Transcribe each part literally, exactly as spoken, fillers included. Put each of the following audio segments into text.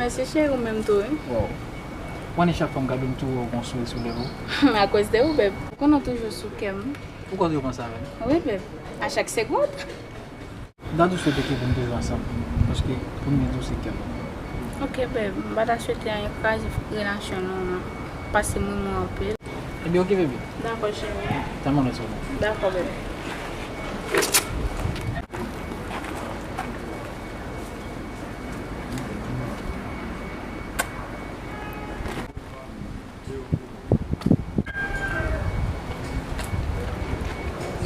Mèsi cheri, ou menm tou, wi. Wow. Ou konnen chak fwa m gade w, m tou wè w gon souri sou lèv ou. Akoz de ou, beb. Ou konnen w toujou sou kè m. Ou kwè w konsa avè m? Wi, beb. A chak segond. M ta tou swete ke pou n toujou ansanm, paske pou m gen tou se kè m. Ok, beb, m pa ta swete anyen kraze relasyon nou an. Pase m renmen w anpil. Ebyen, ok, bebe. Dakò, cheri. Tèlman lè sou mwen. Dakò, bebe.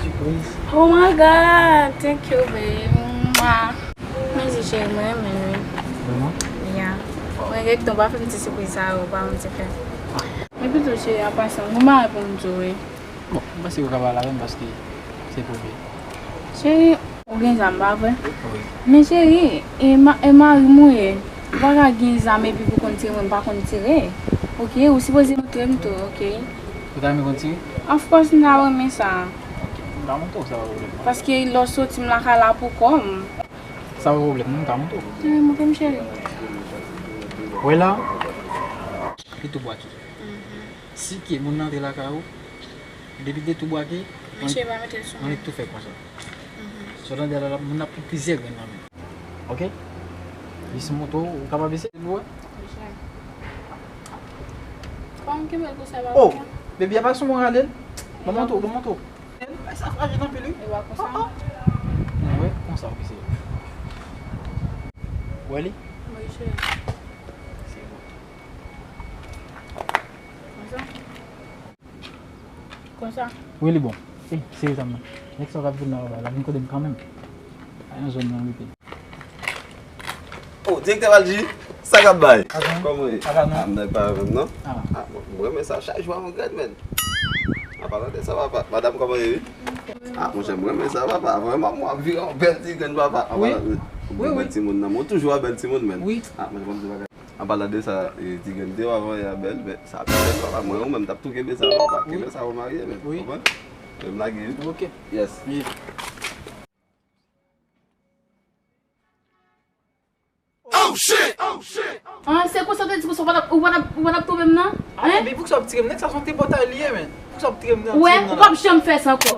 Surprise. Oh my God, thank you, babe. Mwah. Mèsi, cheri, mwen renmen l, wi. Vrèman? Yeah. Mwen gen tan pa fè m ti sipriz sa yo, pa m ti fè. Men pito, cheri, an pasan, gon bagay pou m di w, wi. Bon, m panse ou ka pale avè m paske se premye. Cheri, ou gen zam, pa vre? Wi. Men cheri, e ma-, e mari m ou ye. Ou pa ka gen zam epi pou konn tire, mwen m pa konn tire. Ok, ou sipoze montre m tou, ok? Ou ta renmen konn tire? Of course, m ta renmen sa. Ok, m ka montre w, sa pa pwoblèm. Paske lè w soti m lakay la pou kò m. Sa pa pwoblèm, non, m ka montre w. Cheri, montre m, cheri. Wè la, li tou bwake. Si ke moun nan antre lakay ou, depi de tou bwake, misye va mete l sou mwen. Annik tou fè konsa. Sou tande la, moun ap pran plizyè grenn nan men. Ok? Li sou moto, ou kapab eseye l pou wè? Misye. Kòman kenbe l konsa, pa konsa? Oh, baby, a pa sou mwen rale l. Ban m montre w, ban m montre w. Ay, sa frajil anpil, wi. E pa konsa. Oh, oh. Ou wè, konsa, ou eseye. Ou wè li? Wi, cheri. Se bon. Konsa? Konsa? Wi, li bon. Eh, sere zam nan. Nèg sa w k ap vin nan anba la, vin kote m kanmenm. Pa yon zòn nan rete. Oh, direktè Valdy, sa k ap bay? Kòman w ye? Ah, m nèg pa menm, non? Ah, bon, m renmen sa. Chak jou a yon grenn, menn. An palan de sa, papa, madanm, kòman w ye, wi? Ah, monchè, m renmen sa, papa. Vrèman, mwen ap vire yon bèl ti grenn, papa. An palan de bèl timoun nan, mwen toujou a bèl timoun, menn. Ah, monchè, m ap di bagay. An palan de sa, e, ti grenn te yo avan, ya bèl, men sa pi bèl, papa. Mwen, ou menm, t ap tou kenbe sa, papa. Kenbe sa, ou marye, men. Ou konprann? Men m lage, wi. Ok. Yes. Oh, shit! Oh, shit! Ah, se konsa w te di konsa, ou pa t ap, ou pa t ap, ou pa t ap twonpe m nan? Ah, men poukisa w ap tire m? Nèg sa se yon tripotay li ye, men. Poukisa w ap tire m nan? Ou wè, ou p ap janm fè sa ankò.